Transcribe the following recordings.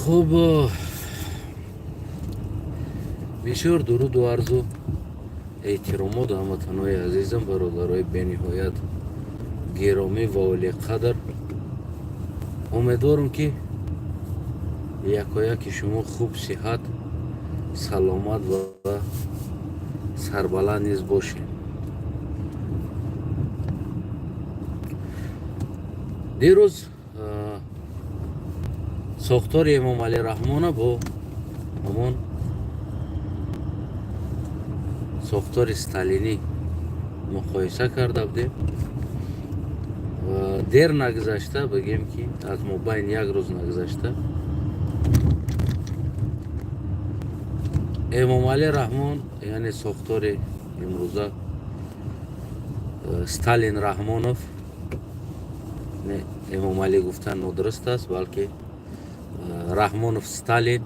Хуб, бисёр дуруду арзу эҳтиромот ҳамватанои азизам, бародарои бениҳоят гиромӣ ва олиқадр. Умедворам, ки якояки шумо хуб, сиҳат, саломат ва сарбаланд низ бошед. Дирӯз сохтори Эмомалӣ Раҳмона бо ҳамон сохтори сталинӣ муқоиса карда будем ва дер нагузашта, бигем, ки аз мобайн як рӯз нагузашта, Эмомалӣ Раҳмон, яъне сохтори имрӯза Сталин Раҳмонов, Эмомалӣ гуфтан нодуруст аст, балки Раҳмонов Сталин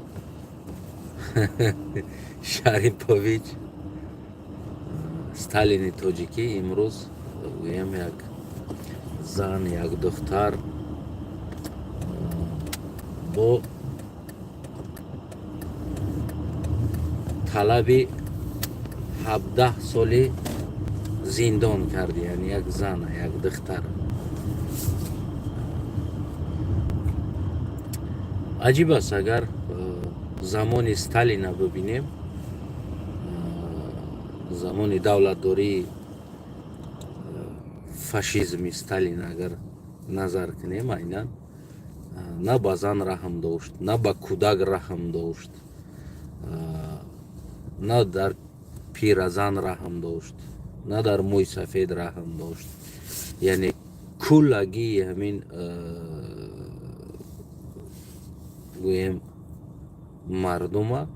Шарипович, Сталини тоҷикӣ, имрӯз, гӯям, як зан, як духтар бо талаби 17 соли зиндон кард, яъне як зана, як духтар. Аҷиб аст, агар замони Сталина бибинем, замони давлатдории фашизми Сталин агар назар кунем, айнан на ба зан раҳм дошт, на ба кӯдак раҳм дошт, на дар пиразан раҳм дошт, на дар мӯи сафед раҳм дошт. Яъне куллагии ҳамин, гӯем, мардума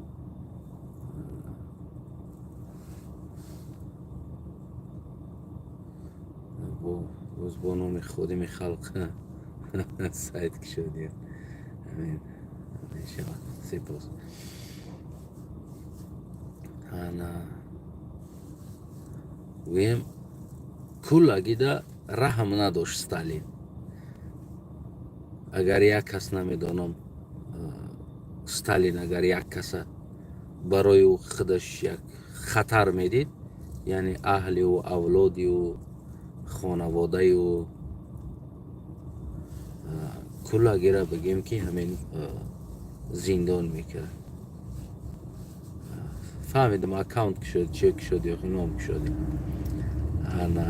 боз бо номи ходими халқ сайт кушодия. Мешавад, сипос. Ана, гӯем, куллагида раҳм надошт Сталин. Агар як кас, намедонам, Сталин агар як каса барои ӯ худаш як хатар медид, яъне аҳли ӯ, авлоди ӯ, хонаводаи ӯ, куллагира, бигем, ки ҳамин зиндон мекард. Фаҳмидам, аккаунт кушоди, че кушоди, ном кушоди. Ана,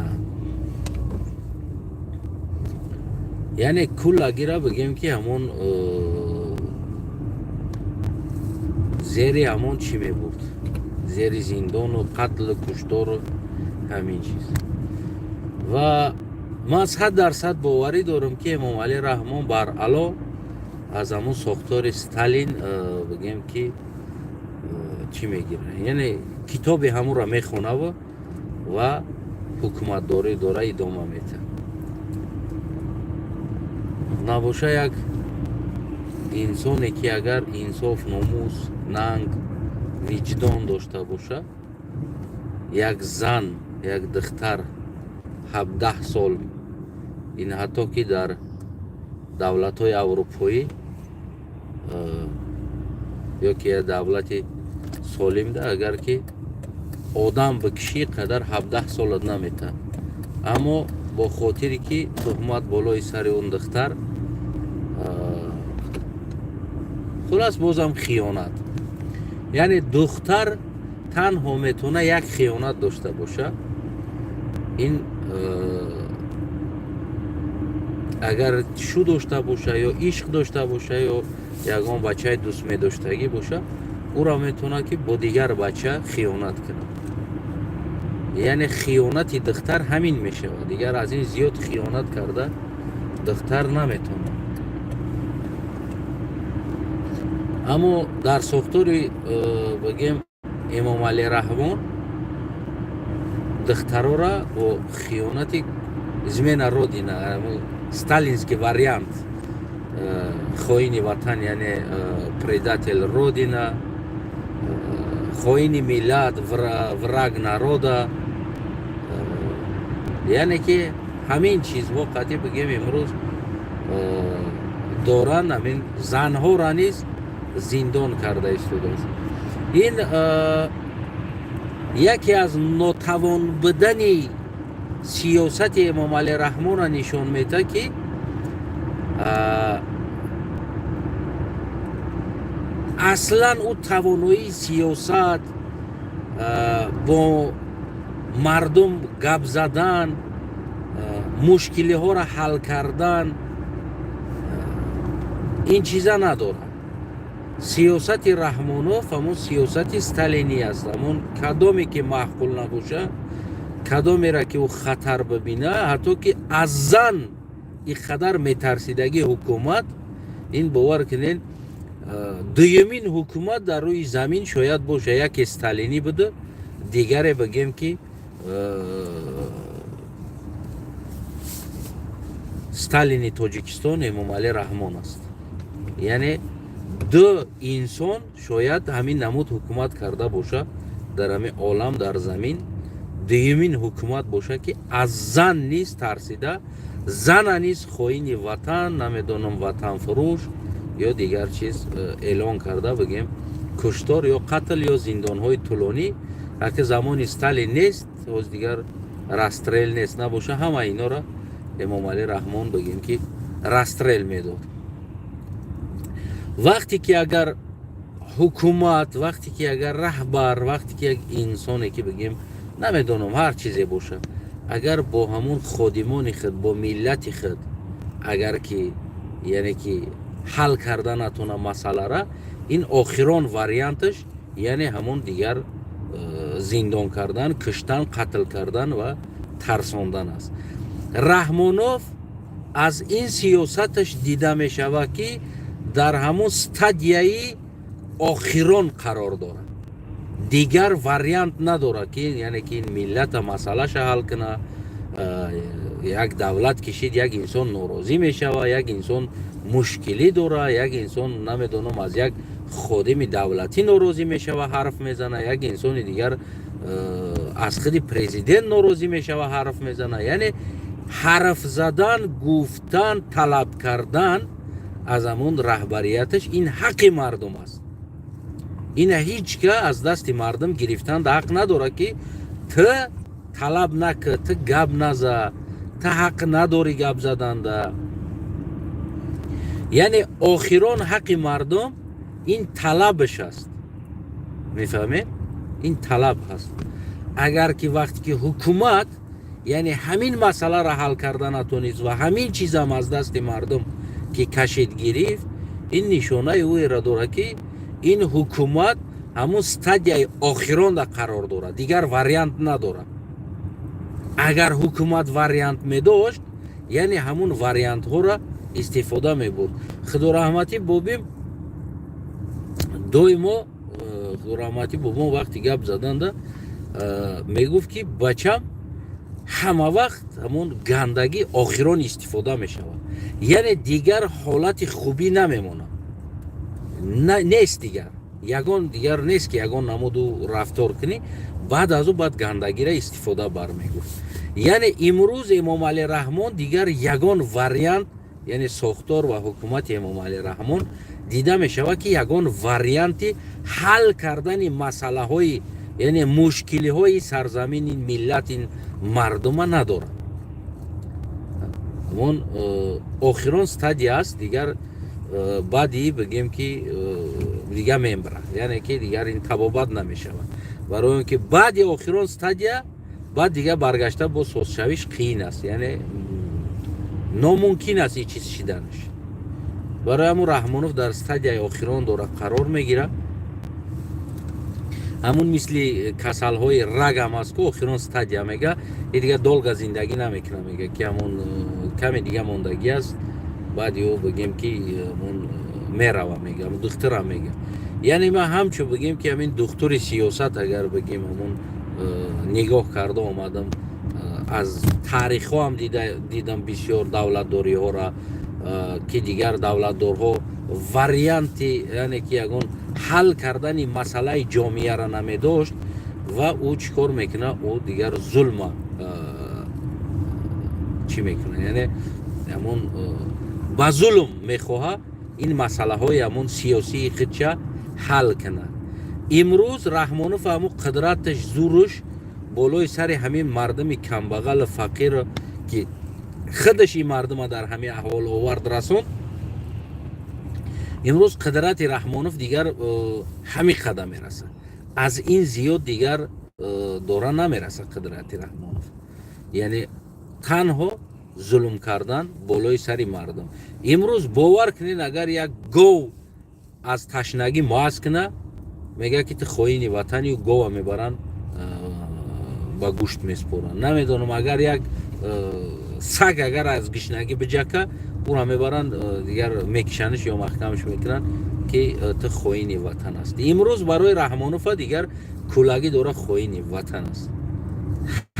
яъне куллагира, бигем, ки ҳамон зери ҳамон чӣ мебурд, зери зиндону қатлу куштору ҳамин чиз. Ва ман 100% боварӣ дорам, ки Эмомалӣ Раҳмон баръало аз ҳамон сохтори Сталин, бигем, ки чӣ мегирад, яъне китоби ҳамонро мехонаву ва ҳукуматдорӣ дора идома метиҳад. Набоша, як инсоне, ки агар инсоф, номус, нанг, виҷдон дошта боша, як зан, як духтар 17 сол, ин ҳатто ки дар давлатҳои аврупоӣ ё ки як давлати солимда агар ки одам бикушӣ, қадар 17 солат наметаҳад. Аммо бо хотире ки туҳмат болои сари он духтар, хулас, бозам хиёнат. Яъне духтар танҳо метавона як хиёнат дошта боша. Ин агар шу дошта боша ё ишқ дошта боша ё ягон бачаи дӯстмедоштагӣ боша, ӯро метавонад, ки бо дигар бача хиёнат кунад. Яъне хиёнати духтар ҳамин мешавад, дигар аз ин зиёд хиёнат карда духтар наметавонад. Аммо дар сохтори, бигем, Эмомалӣ Раҳмон духтарора бо хиёнати, измена родина, сталинский вариант, хоини ватан, яъне предатель родина, хоини миллат, враг народа, яъне ки ҳамин чизҳо қатъи, бигем, имрӯз доранд ҳамин занҳоро низ. Зиндон карда истодааст. Ин яке аз нотавон будани сиёсати Эмомалӣ Раҳмонро нишон медиҳад, ки аслан ӯ тавоноии сиёсат, бо мардум гап задан, мушкилиҳоро ҳал кардан, ин чиза надорад. Сиёсати Раҳмонов ҳамон сиёсати сталинӣ аст. Ҳамон кадоме ки маъқул набоша, кадомеро ки ӯ хатар бибина, ҳатто ки аз зан ин қадар метарсидагӣ ҳукумат. Ин, бовар кунед, дуюмин ҳукумат дар рӯи замин шояд боша. Яке сталинӣ буда, дигаре бигем, ки Сталини Тоҷикистон Эмомалӣ Раҳмон аст. Яъне ду инсон шояд ҳамин намуд ҳукумат карда боша дар ҳамин олам, дар замин дуюмин ҳукумат боша, ки аз зан низ тарсида, зана низ хоини ватан, намедонам, ватанфурӯш ё дигар чиз эълон карда, бигем, куштор ё қатл ё зиндонҳои тӯлонӣ. Ҳаки замони Сталин нест ҳоз, дигар расстрел нест. Набоша, ҳама инора Эмомалӣ Раҳмон, бигем, ки расстрел медод. Вақте ки агар ҳукумат, вақте ки агар раҳбар, вақте ки як инсоне ки, бигем, намедонам, ҳар чизе боша, агар бо ҳамун ходимони худ, бо миллати худ агар ки, яъне ки, ҳал карда натона масъалара, ин охирон варианташ, яъне ҳамон дигар зиндон кардан, куштан, қатл кардан ва тарсондан аст. Раҳмонов аз ин сиёсаташ дида мешавад, ки дар ҳамон стадияи охирон қарор дорад, дигар вариант надорад, ки, яъне ки, ин миллата масъалаша ҳал куна. Як давлат кишид, як инсон норозӣ мешавад, як инсон мушкилӣ дорад, як инсон, намедонам, аз як ходими давлатӣ норозӣ мешава, ҳарф мезана, як инсони дигар аз худи президент норозӣ мешава, ҳарф мезана. Яъне ҳарф задан, гуфтан, талаб кардан аз ҳамон раҳбарияташ, ин ҳаққи мардум аст. Ина ҳеҷ ка аз дасти мардум гирифтан ҳақ надорад, ки ту талаб нака, ту гап наза, ту ҳақ надорӣ гап заданда. Яъне охирон ҳаққи мардум ин талабаш аст, мефаҳмед? Ин талаб ҳаст. Агар ки вақте ки ҳукумат, яъне, ҳамин масъаларо ҳал карда натонист ва ҳамин чизам аз дасти мардум ки кашид, гирифт, ин нишонаи ӯеро дорад, ки ин ҳукумат ҳамун стадияи охиронда қарор дорад, дигар вариант надорад. Агар ҳукумат вариант медошт, яъне ҳамун вариантҳоро истифода мебурд. Худораҳматӣ бобим доимо, худораҳматӣ бобом вақти гап заданда мегуфт, ки бачам, ҳама вақт ҳамон гандагӣ охирон истифода мешавад, яъне дигар ҳолати хубӣ намемонад, нест дигар, ягон дигар нест, ки ягон намуду рафтор кунӣ. Баъд аз ӯ баъд гандагира истифода бар, мегуфт. Яъне имрӯз Эмомалӣ Раҳмон дигар ягон вариант, яъне сохтор ва ҳукумати Эмомалӣ Раҳмон дида мешавад, ки ягон варианти ҳал кардани масъалаҳои, яъне мушкилиҳои сарзамини миллат, ин мардума надорад. Ҳамон охирон стадия аст дигар. Баъди, бигем, ки дига мембра, яъне ки дигар ин табобат намешавад, барои он ки баъди охирон стадия баъд дига баргашта бо созшавиш қиин аст, яъне номумкин аст ин чиз шиданаш. Барои ҳамун Раҳмонов дар стадияи охирон дорад, қарор мегирад. Ҳамун мисли касалҳои рагам аст ку, охирон стадия мега, и дига долго зиндагӣ намекунад, мега, ки ҳамун каме дига мондагӣ аст, баъди ӯ, бигем, ки ҳамун мерава, мега, духтурам мега. Яъне ман ҳамчун, бигем, ки ҳамин духтури сиёсат агар бигем, ҳамун нигоҳ карда омадам, аз таърихҳо ҳам дидам бисёр давлатдориҳоро, ки дигар давлатдорҳо варианти, яъне ки ягон ҳал кардани масъалаи ҷомеаро намедошт ва ӯ чӣ кор мекунад? Ӯ дигар зулма чӣ мекунад, яъне ҳамон ба зулм мехоҳад. Ин масъалаҳои ҳамон сиёсии худша ҳал кунад. Имрӯз Раҳмонов ҳамун қудраташ, зуруш болои сари ҳамин мардуми камбағалу фақир, ки худаш ин мардума дар ҳамин аҳвол овард, расонд. Имрӯз қудрати Раҳмонов дигар ҳамин қадам мерасад, аз ин зиёд дигар дора намерасад қудрати Раҳмонов. Яъне танҳо зулм кардан болои сари мардум. Имрӯз, бовар кунед, агар як гов аз ташнагӣ муаз куна, мегӯяд, ки ту хоини ватани, гова мебаранд, ба гӯшт меспоранд. Намедонам, агар як саг агар аз гишнагӣ биҷака, ӯро мебаранд, дигар мекишаниш ё маҳкамаш мекунанд, ки ту хоини ватан ҳастӣ. Имрӯз барои Раҳмонова дигар кӯлагӣ дора хоини ватан аст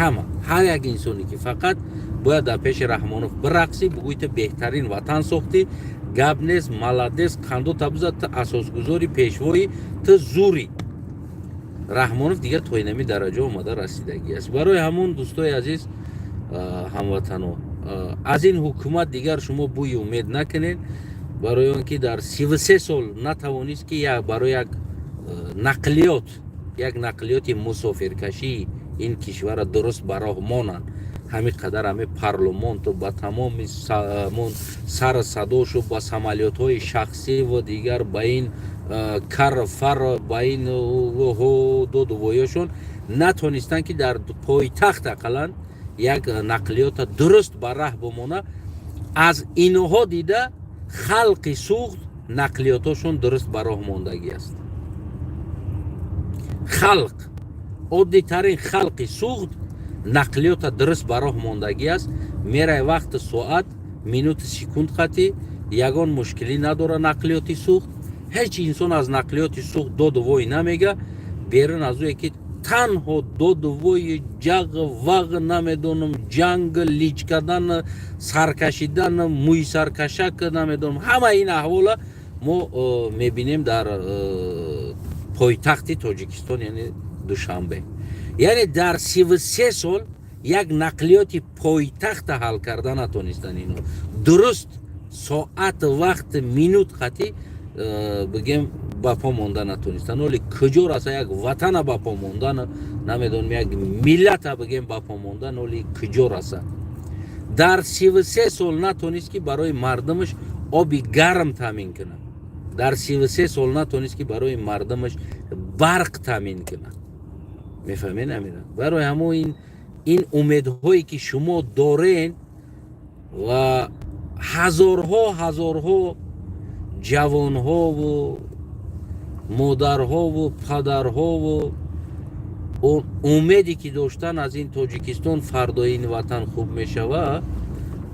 ҳама. Ҳар як инсоне, ки фақат бояд дар пеши Раҳмонов бирақсӣ, бугӯй: «Ту беҳтарин ватан сохтӣ, гап нест, молодец, қандота бизад, ту асосгузори, пешвои, ту зури». Раҳмонов дигар то инами дараҷа омада расидагӣ аст. Барои ҳамун, дӯстои азиз, ҳамватано, аз ин ҳукумат дигар шумо бӯи умед накунед, барои он ки дар 33 сол натавонист, ки барои як нақлиёт, як нақлиёти мусофиркашии ин кишварро дуруст ба роҳ монанд. Ҳамин қадар ҳамин парлумонту ба тамоми сар садошу, ба самолётҳои шахсӣ ва дигар ба ин кар фар, ба ин доду воёшон натонистанд, ки дар пойтахт ақаллан як нақлиёта дуруст ба раҳ бимона. Аз инҳо дида, халқи Суғд нақлиётошон дуруст ба роҳ мондагӣ аст. Халқ, оддитарин халқи Суғд нақлиёта дуруст ба роҳ мондагӣ аст. Мерай, вақти, соат, минути, секунд қатӣ ягон мушкилӣ надора нақлиёти Суғд. Ҳеҷ инсон аз нақлиёти Суғд доду вой намега, берун аз ӯе ки танҳо доду вои, ҷағ вағ, намедонам, ҷанг лич кардан, саркашидан, мӯй саркашак, намедонам, ҳама ин аҳвола мо мебинем дар пойтахти Тоҷикистон, яъне Душанбе. Яъне дар 33 сол як нақлиёти пойтахта ҳал карда натонистанд ино, дуруст соат, вақт, минут қатӣ бигем, ба по монда натонистанд. Оли куҷо раса як ватана ба по мондан, намедонам, як миллата бигем, ба по мондан, оли куҷо раса? Дар 33 сол натонист, ки барои мардумаш оби гарм таъмин кунад. Дар 33 сол натонист, ки барои мардумаш барқ таъмин кунад. Мефаҳмед амира? Барои ҳамо ин умедҳое, ки шумо дорен ва ҳазорҳо ҳазорҳо ҷавонҳову модарҳову падарҳову умеде, ки доштан аз ин Тоҷикистон, фардои ин ватан хуб мешавад,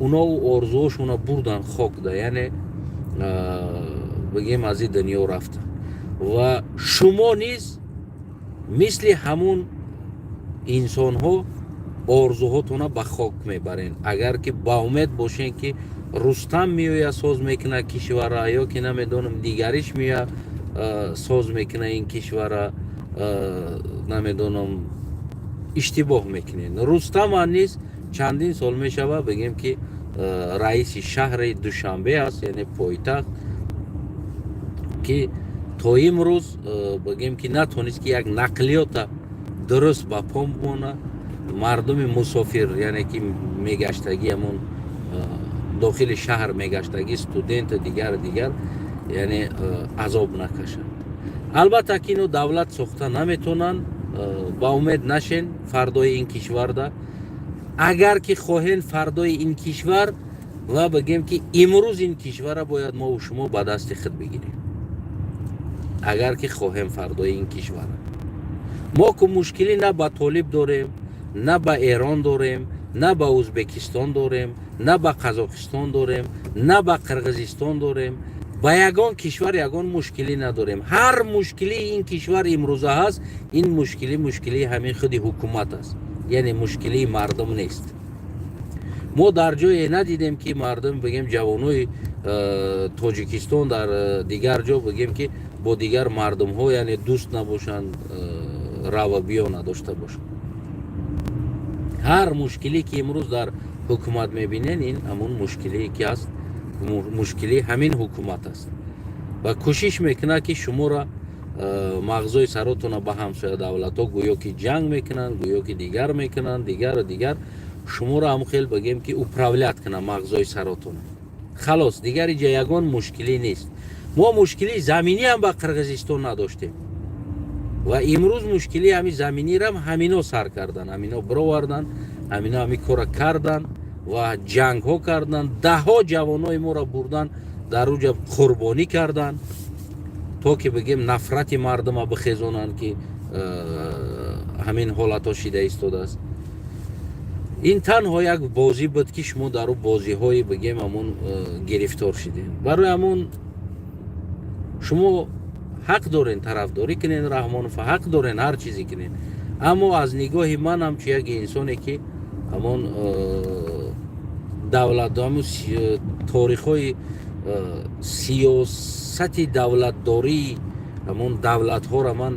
уно орзуҳошона бурдан хокда, яъне бигем, аз ин дунё рафтан. Ва шумо низ мисли ҳамун инсонҳо орзуҳотона ба хок мебарен, агар ки ба умед бошен, ки Рустам меояд, соз мекунад кишвара, ё ки намедонам, дигариш меояд, соз мекунад ин кишвара, намедонам, иштибоҳ мекунед. Рустама низ чандин сол мешавад, бигем, ки раиси шаҳри Душанбе аст, яъне пойтахт, ки то имрӯз, бигем, ки натонист, ки як нақлиёта дуруст ба по бимонад, мардуми мусофир, яъне ки мегаштагӣ, ҳамон дохили шаҳр мегаштагӣ, студенту дигар дигар, яъне азоб накашад. Албатта, ки ино давлат сохта наметонанд. Ба умед нашен фардои ин кишварда. Агар ки хоҳен фардои ин кишвар, ва бигем, ки имрӯз ин кишварра бояд мову шумо ба дасти худ бигирем. Агар ки хоҳем фардои ин кишварра, мо ку мушкилӣ на ба Толиб дорем, на ба Эрон дорем, на ба Ӯзбекистон дорем, на ба Қазоқистон дорем, на ба Қирғизистон дорем, ба ягон кишвар ягон мушкилӣ надорем. Ҳар мушкилии ин кишвар имрӯза ҳаст, ин мушкилӣ мушкилии ҳамин худи ҳукумат аст, яъне мушкилии мардум нест. Мо дар ҷое надидем, ки мардум, бигем, ҷавонои Тоҷикистон дар дигар ҷо, бигем, ки бо дигар мардумҳо, яъне дӯст набошанд, рава биё надошта бошанд. Ҳар мушкиле, ки имрӯз дар ҳукумат мебинен, ин ҳамун мушкилие, ки аст. Мушкилӣ ҳамин ҳукумат аст ва кӯшиш мекунад, ки шуморо мағзои саротона ба ҳамсоя давлатҳо гӯё ки ҷанг мекунанд, гӯё ки дигар мекунанд, дигару дигар, шуморо ҳам хел бигем, ки управлять кунанд мағзои саротона. Халос, дигар иҷа ягон мушкилӣ нест. Мо мушкилии заминӣ ҳам ба Қирғизистон надоштем ва имрӯз мушкилии ҳами заминирам ҳамино сар кардан, ҳамино бировардан, ҳамино ҳами кора кардан ва ҷангҳо кардан. Даҳҳо ҷавонои моро бурдан, дар уҷа қурбонӣ кардан, то ки бигем, нафрати мардума бихезонанд, ки ҳамин ҳолатҳо шида истодааст. Ин танҳо як бозӣ буд, ки шумо дар ӯ бозиҳои, бигем, ҳамон гирифтор шидем. Барои ҳамон шумо ҳақ дорен тарафдорӣ кунен Раҳмонов, ҳақ дорен ҳар чизе кунен, аммо аз нигоҳи ман, ҳамчун як инсоне, ки ҳамон давлат, ҳамун торихҳои сиёсати давлатдории ҳамон давлатҳоро ман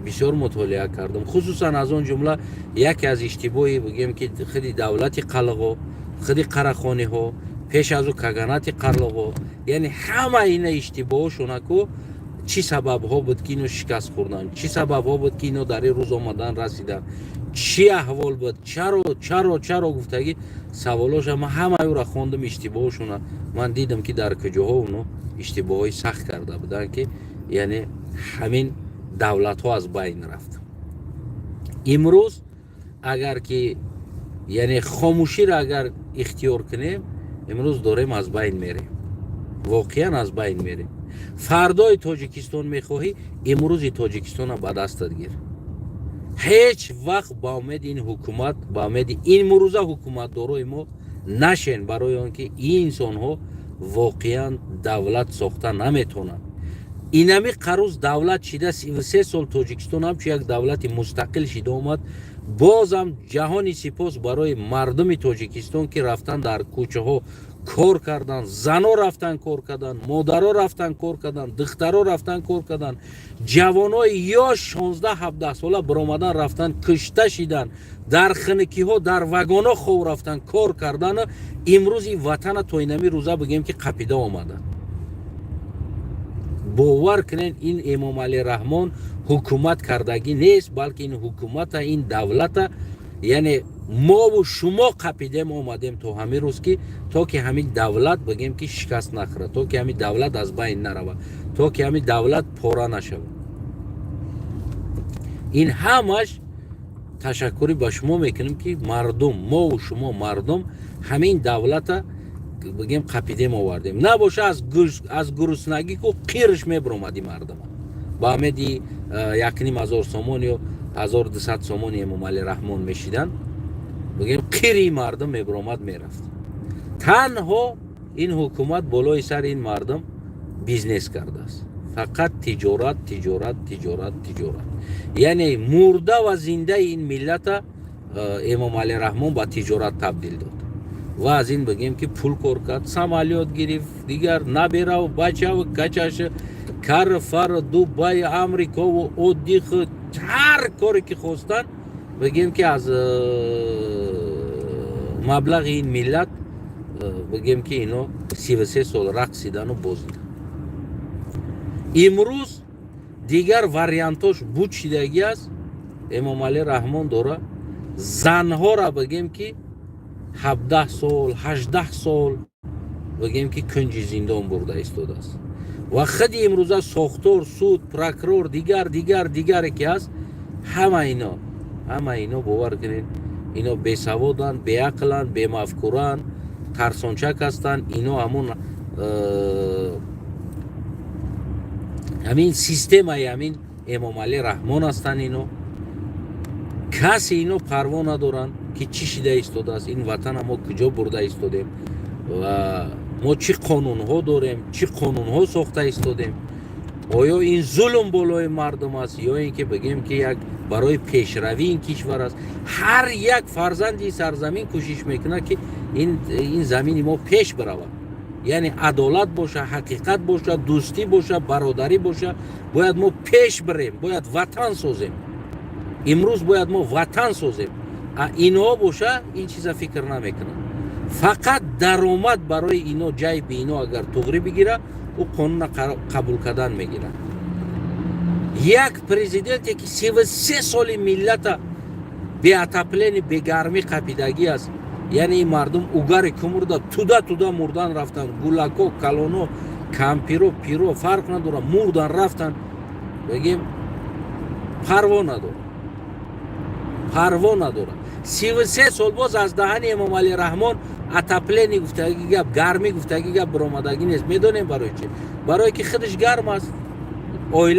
бисёр мутолиа кардам, хусусан аз он ҷумла яке аз иштибоҳи, бигем, ки худи давлати Қалғо, худи Қарахониҳо, пеш аз ӯ каганати Қарлоғо, яъне ҳама ина иштибоҳошона ку чӣ сабабҳо буд, ки ино шикаст хӯрданд, чӣ сабабҳо буд, ки ино дар ин рӯз омадан расиданд, чӣ аҳвол буд, чаро, чаро, чаро гуфтагӣ саволоша ман ҳамаи ӯра хондам. Иштибоҳошона ман дидам, ки дар куҷоҳо оно иштибоҳҳои сахт карда буданд, ки яъне ҳамин давлатҳо аз байн рафт. Имрӯз агар ки, яъне, хомӯширо агар ихтиёр кунем, имрӯз дорем аз байн мерем, воқеан аз байн мерем. Фардои Тоҷикистон мехоҳӣ, имрӯзи Тоҷикистона ба дастат гир. Ҳеҷ вақт ба умеди ин ҳукумат, ба умеди имрӯза ҳукуматдорои мо нашен, барои он ки ин инсонҳо воқеан давлат сохта наметавонанд. Инами қарӯз давлат шида, 33 сол Тоҷикистон ҳамчун як давлати мустақил шида омад. Бозам ҷаҳони сипос барои мардуми Тоҷикистон, ки рафтан дар кӯчаҳо кор кардан, зано рафтан кор кардан, модаро рафтан кор кардан, духтаро рафтан кор кардан, ҷавонои ёш 16-17 сола баромадан рафтан, кушта шидан дар хиникиҳо, дар вагонҳо хов рафтан кор кардану имрӯз ин ватана то инами рӯза, бигем, ки қапида омаданд. Бовар кунед, ин Эмомалӣ Раҳмон ҳукумат кардагӣ нест, балки ин ҳукумата, ин давлата, яъне мову шумо қапидем омадем то ҳамин рӯз, ки то ки ҳамин давлат, бигем, ки шикаст нахӯрад, то ки ҳамин давлат аз байн наравад, то ки ҳамин давлат пора нашавад. Ин ҳамаш ташаккурӣ ба шумо мекунем, ки мардум, мову шумо, мардум ҳамин давлата, бигем, қапидем овардем. Набоша аз гуруснагӣ ку қирш мебиромади мардума. Ба умеди 1500 сомон ё 1200 сомони Эмомалӣ Раҳмон мешиданд, бигем, қири мардум мебиромад, мерафт. Танҳо ин ҳукумат болои сари ин мардум бизнес кардааст, фақат тиҷорат, тиҷорат, тиҷорат, тиҷорат. Яъне мурда ва зиндаи ин миллата Эмомалӣ Раҳмон ба тиҷорат табдил дод ва аз ин, бигем, ки пул кор кард, самолёт гирифт, дигар набераву бачаву качаша, кар фар, Дубай, Амрикову отдых, ҳар коре ки хостанд, бигем, ки аз маблағи ин миллат, бигем, ки ино 33 сол рақсидану бозидан. Имрӯз дигар вариантош буд шидагӣ аст. Эмомалӣ Раҳмон дора занҳора, бигем, ки 17 сол, 18 сол, бигем, ки кунҷи зиндон бурда истодааст ва худи имрӯза сохтор, суд, прокурор, дигар, дигар, дигаре ки ҳаст, ҳама ино, ҳама ино, бовар кунед, ино бесаводанд, беақланд, бемафкуранд, тарсончак ҳастанд. Ино ҳамун ҳамин системаи ҳамин Эмомалӣ Раҳмон ҳастанд. Ино касе, ино парво надоранд, ки чӣ шида истодааст, ин ватана мо куҷо бурда истодем ва мо чӣ қонунҳо дорем, чӣ қонунҳо сохта истодем. Оё ин зулм болои мардум аст ё ин ки, бигем, ки як барои пешравии ин кишвар аст? Ҳар як фарзанди сарзамин кӯшиш мекунад, ки ин замини мо пеш биравад, яъне адолат боша, ҳақиқат боша, дӯстӣ боша, бародарӣ боша. Бояд мо пеш бирем, бояд ватан созем. Имрӯз бояд мо ватан созем, а инҳо боша ин чиза фикр намекунанд. Фақат даромад барои ино, ҷайби ино агар туғрӣ бигира, ӯ қонуна қабул кардан мегирад. Як президенте, ки 33 соли миллата беотопление, бегармӣ қапидагӣ аст, яъне ин мардум угари кумурда туда туда мурдан рафтан. Гулако, калоно, кампиро, пиро, фарқ надорад, мурдан рафтан. Бигем, парво надорад, парво надорад. 33 сол боз аз даҳани Эмомалӣ Раҳмон отопление гуфтагӣ гап, гармӣ гуфтагӣ гап биромадагӣ нест. Медонем барои чӣ? Барое ки худаш гарм аст, оила.